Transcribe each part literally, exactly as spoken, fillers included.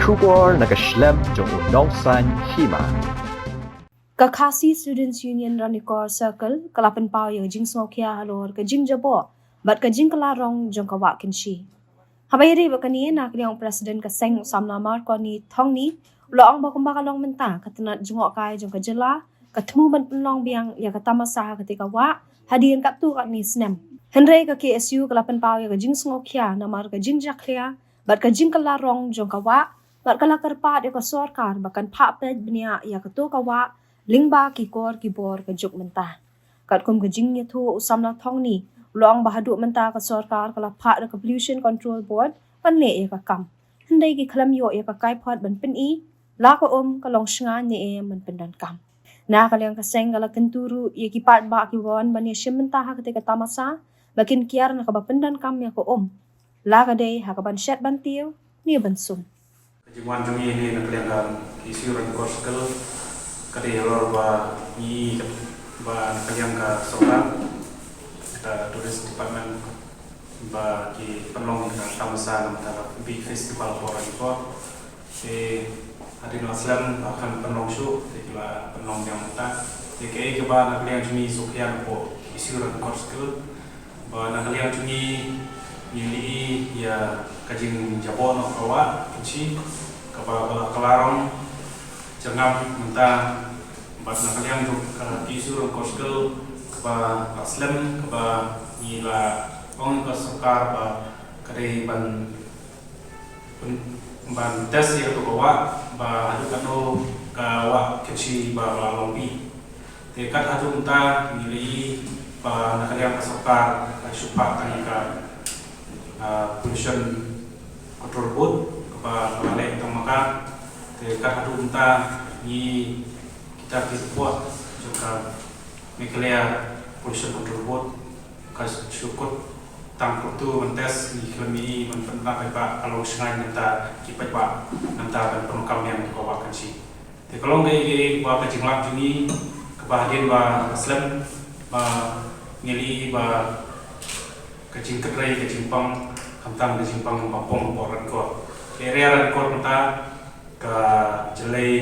Khubor na ka shlem jong u nongsan hima. Ka Khasi Students Union Ranikor Circle ka la pynpaw ïa ka jingsngewkhia halor ka jingjaboh bad ka jingkylla rong jong ka Wah Kynshi. Haba ïadei bad kane, na ka liang u President ka seng u Samla Marconi Thongni u la ong ba kumba ka long mynta ka tnat jngohkai jong ka jylla ka thmu ban pynlong biang ïa ka tamasa ha katei ka wah hadien katto katne snem. Hynrei ka K S U ka la pynpaw ïa ka jingsngewkhia namar ka jingjakhlia bad ka jingkylla rong jong ka wah, bad ka la kyrpad ïa ka sorkar ba kan phah peit bniah ïa kato ka wah lyngba ki kor ki bor ka juk mynta. Katkum ka jingïathuh u Samla Thongni u la ong ba haduh mynta ka sorkar ka la phah da ka Pollution Control Board ban leh ïa ka kam. Hynrei ki khlem ïoh ïa ka kaiphod ban pyni la ka um ka long shngain ne em ban pyndonkam. Na ka liang ka seng ka la kyntu ruh ïa ki paidbah kiba wan ban ïashim bynta ha katei ka tamasa ba kin kiar na kaba pyndonkam ïa ka um, la ka dei ha kaban shet ban tiew ne ban sum. Ka jingwan jong ngi ne na ka liang ka K S U Ranikor Circle ka dei halor ba ngi ba na ka liang ka sorkar, ka Tourism Department, ba ki pynlong ïa ka tamasa namar ka Beach Festival for Ranikor. Te hadien la slem ba kan pynlong shuh, te ki la pynlong biang mynta. Te kaei kaba na ka liang jong ngi sngewkhia napoh K S U Ranikor Circle, ba na ka liang jong ngi ngi ïohi ïa ka jingjaboh noh ka Wah Kynshi kaba ka la kylla rong jyrngam mynta. Bad na ka liang jong ka K S U Ranikor Circle kaba la slem kaba ngi la ong ïa ka sorkar ba ka dei ban, ban test ïa kato ka wah ba haduh katno ka Wah Kynshi ba ka la long bih. Te kat haduh mynta ngi la ïohi ba na ka liang ka sorkar ka shu phah tang ïa ka, ah, Pollution Control Board kaba ka la leh tang ma ka. Te kat haduh mynta ngi kita ki report jong ka Meghalaya Pollution Control Board ka shu kut tang pyrthei ban test, ngi khlem ïohi ban pynbna paidbah, ka long shngain namar ki paidbah namar ban pyndonkam biang ïa ka Wah Kynshi. Te ka long kaei kaei ba ka jinglap jong ngi kaba hadien ba ka slem ba ngi la ïohi ba ka jingkynrei ka jingpang, khamtam ka jingpang ba pong hapoh Ranikor. Ka area Ranikor mynta ka jlei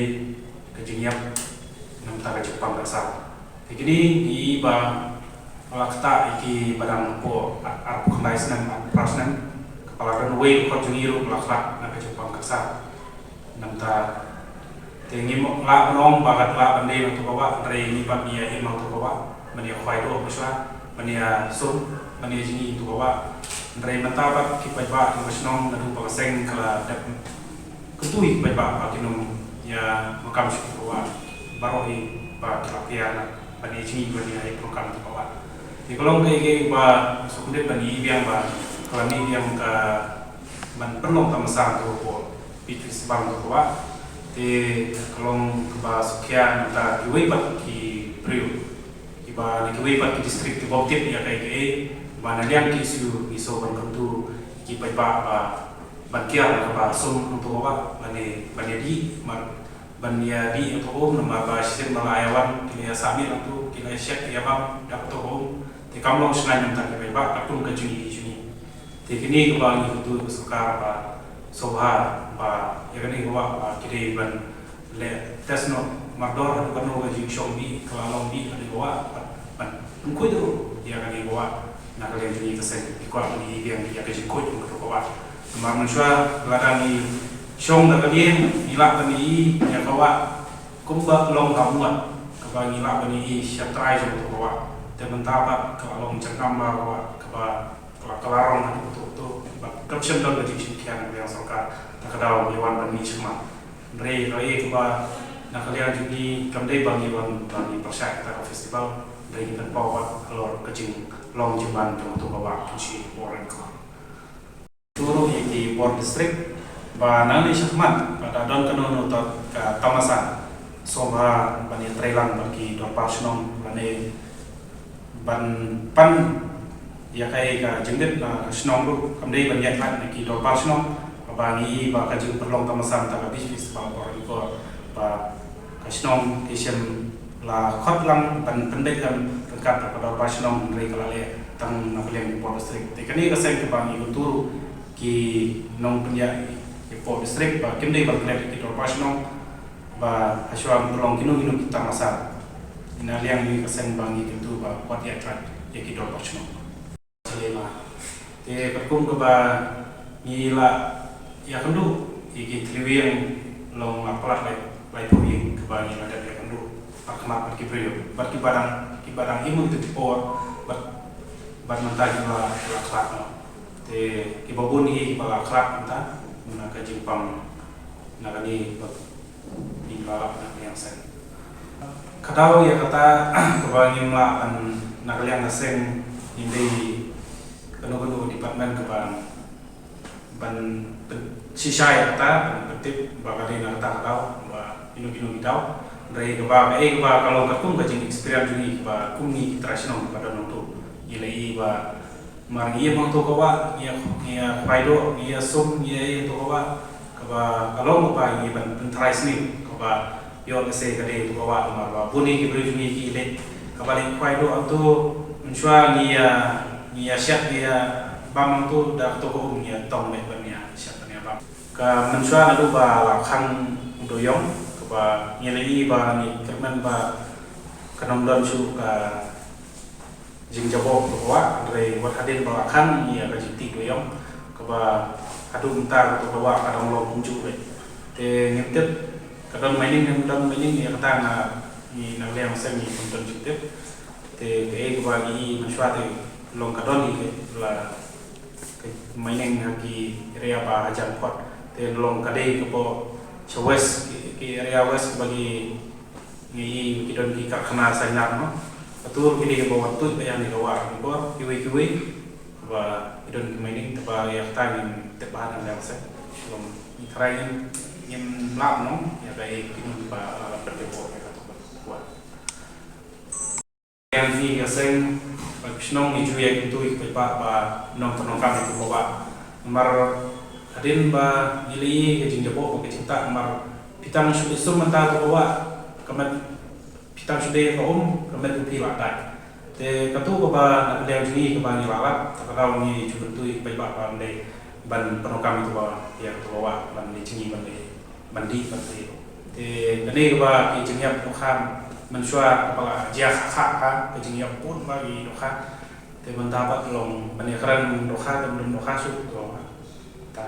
ka jingïap namar ka jingpang ka sar. Te kine ngi ïohi ba la ktah ïa kiba dang hapoh ar, arphew khyndai snem, arphew phra snem, ka la don uwei u khot jong ngi ruh la khlad na ka jingpang ka sar. Namar te ngim lah ban ong ba ka lah ban dei na kato ka wah, hynrei ngi pat ngi ïa im ha kato ka wah ban ïa khwai doh mynshuwa, ban ïa sum, ban ïa jngi ha kato ka wah. Hynrei mynta pat ki paidbah jong ka shnong naduh ba ka seng ka la dep kyntu ïa ki paidbah ba kin ym ïa makam sha kato ka wah, baroh hi ba ki la kiar ban ïa jngi ban ïa pyndonkam kato ka wah. Te ka long kaei kaei ba sngewdei ban ïa biang ba ka la mih biang ka ban pynlong tamasa kato ka Beach Festival kato ka wah. Te ka long kaba sngewkhia namar kiwei pat ki briew kiba na kiwei pat ki district ki bym tip ïa kaei kaei, ba na liang K S U ngi sngew ban kyntu ïa ki paidbah ba ban kiar na kaba sum hangto ka wah, lane ban ïa dih, mar ban ïa dih hangto ka um, namar ba shisien ba la ïa wan ki la ïa sah miet hangto, ki la ïa shet ïa bam da kato ka um. Te kam long shngain namar ki paidbah, katkum ka jingïohi jong ngi. Te kine kiba ngi kyntu ïa ka sorkar ba sngewbha ba ïa kane ka wah ba ki dei ban leh test noh mardor haduh katno ka jingshong bih ka la long bih ha kane ka wah, ban, ban pynkhuid ruh ïa kane ka wah. Na ka liang jong ngi ka seng ngi kwah ban ïa biang ïa ka jingkhuid ïa kato ka wah. Namar mynshuwa lada ngi shong da ka lieng ngi lah ban ïohi ïa ka wah kumba long ha mut kaba ngi lah ban ïohi sha trai jong kato ka wah. Te mynta pat ka la long jyrngam bha ka wah kaba ka la, ka la rong haduh kato kato, bad kam shym don ka jingshim khia na ka liang sorkar, ta ka daw ngi wan ban mih shakhmat. Hynrei kaei kaba na ka liang jong ngi kam dei ba ngi wan ba ngi pyrshah kata ka festival, hynrei ngi pynpaw pat halor ka jinglong jingman jong kato ka Wah Kynshi hapoh Ranikor. Kyntu ruh ïa ki bor district ba nangne shakhmat lada don kano kano ka tamasa, sngewbha ban ïatreilang bad ki dorbar shnong lane ban pan ïa kaei ka jingdit na ka shnong ruh, kam dei ban ïaid lad na ki dorbar shnong. Ba ngi ïohi ba ka jingpynlong tamasa mynta ka Beach Festival hapoh Ranikor ba ka shnong ki shym la khot lang ban pyndait ryngkat bad ka dorbar shnong, hynrei ka la leh tang na ka liang ki bor district. Te kane ka seng kaba ngi kyntu ruh ki nongpynïaid Ki pdeng district ba kim dei ban klet ïa ki dorbar shnong ba hashwa ban pynlong kino kino ki tamasa. Ina liang ïa ka seng ba ngi kyntu ba wat ïa klet ïa ki dorbar shnong. Te katkum kaba ngi la ïakynduh ïa ki thliew ïing long arphew lai, laiphew ïing kaba ngi la dep ïakynduh, bad khynnah bad ki briew bad kiba dang, kiba dang im ha kito ki por bad, bad mynta kiba la khlad noh. Te kiba bun hi kiba la khlad mynta na ka jingpang na kane ba ngim lah ban ïa seng. Ka daw ïa kata kaba ngim lah ban, na ka liang ka seng ngim dei kano kano department kaba ban pyn-, shisha ïa kata, ban pyntip ba ka dei na kata ka daw ba kino kino ki daw. Hynrei kaba, kaei kaba ka long katkum ka jing experience jong ngi kaba kum ngi ki trai shnong kaba don hangto, ngi la ïohi ba mar ngi ïa hangto ka wah, ngi ïa, ngi ïa khwai doh, ngi ïa sum, ngi ïa ïa hangto ka wah, kaba ka long kaba ngi ban pyntharai sniew, kaba ïoh lehse ka dei hangto ka wah namar ba bun hi ki briew jong ngi ki leit, kaba leit khwai doh hangto, mynshuwa ngi ïa, ngi ïa shet, ngi ïa bam hangto da kato ka um, ngi ïa tong leit ban ïa shet ban ïa bam. Ka mynshuwa naduh ba la khang u dewïong, kaba ngi la ïohi ba ngi kyrmen ba kan ym don shuh ka jingjaboh kato ka wah, hynrei wat hadien ba la khang ïa ka jingtih dewïong, kaba haduh mynta kato ka wah ka dang long kumjuh beit. Te ngim tip ka don maining ne ym don maining, ïa kata nga, ngi na ka liang seng ngim don jingtip. Te kaei kaba ngi ïohi mynshuwa te long ka don hi ka la ka maining ha ki area ba hajan phot. Te long ka dei kaba sha west, ki, ki area west ba ki ngi ïohi ki don ki karkhana sainar noh. Kato ruh ki dei kaba wan tuid ba ïa kane ka wah ha ki por kiwei kiwei ba ki don ki maining, te ba ïa kata ngim tip bha na ka liang seng. Long ngi tharai ngim, ngim lah noh ïa kaei kino ba la pynjaboh ïa kato ka wah. Ïa ngi ka seng bad ka shnong ngi ju ïa kyntu ïa ki paidbah ba nym pyndonkam ïa kato ka wah. Namar hadien ba ngi la ïohi ka jingjaboh bad ka jingtah, namar phi tang shu leit sum mynta kato ka wah, ka met phi tang shu dei ka um, ka met u phi la dait. Te kato kaba na ka liang jong ngi kaba ngi la lap, ta ka daw ngi ju kyntu ïa ki paidbah ba ym dei ban pyndonkam ïa kato ka wah, ïa kato ka wah ban leit jngi ban leit ban dih ban dih. Te kane kaba ki jingïap dohkha mynshuwa kaba la jia kha kha ka jingïap bun ba ki dohkha. Te mynta pat long ban ïakren dohkha te ym don dohkha shuh to. Te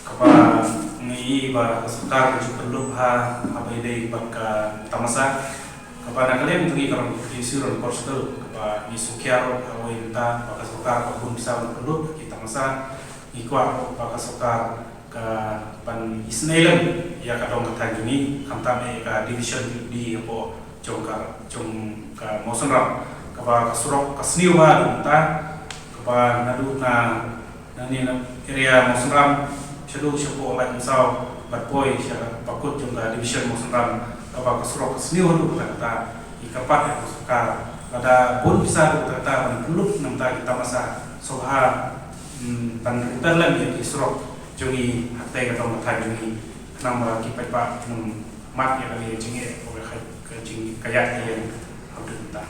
kaba ngi ïohi ba ka sorkar ka ju pynlut ha, haba ïadei bad ka tamasa. Kaba na ka liang jong ngi ka long ka issue ruh kaba ngi sngewkhia ruh ha kawei mynta ba ka sorkar ka bun pisa ban pynlut ki tamasa. Ngi kwah ruh ba ka sorkar ka ban isynei lem ïa ka dong ka thaiñ jong ngi, khamtam ïa ka division D hapoh jong ka, jong ka Mawsynram, kaba ka surok ka sniew bha haduh mynta, kaba naduh na, na ne na area Mawsynram shaduh shapoh Laitumsaw bad poi sha bakut jong ka division Mawsynram, kaba ka surok ka sniew haduh katta katta. Ngi kyrpad ïa ka sorkar, lada bun pisa haduh katta katta ban pynlut na bynta ki tamasa sngewbha, hmm, ban repair lem ïa ki surok jong ngi ha kata ka dong ka thaiñ jong ngi, khnang ba ki paidbah kin ym mad ïa kane ka jingeh, ka jing, ka jingïaid ïeng ha u dei mynta.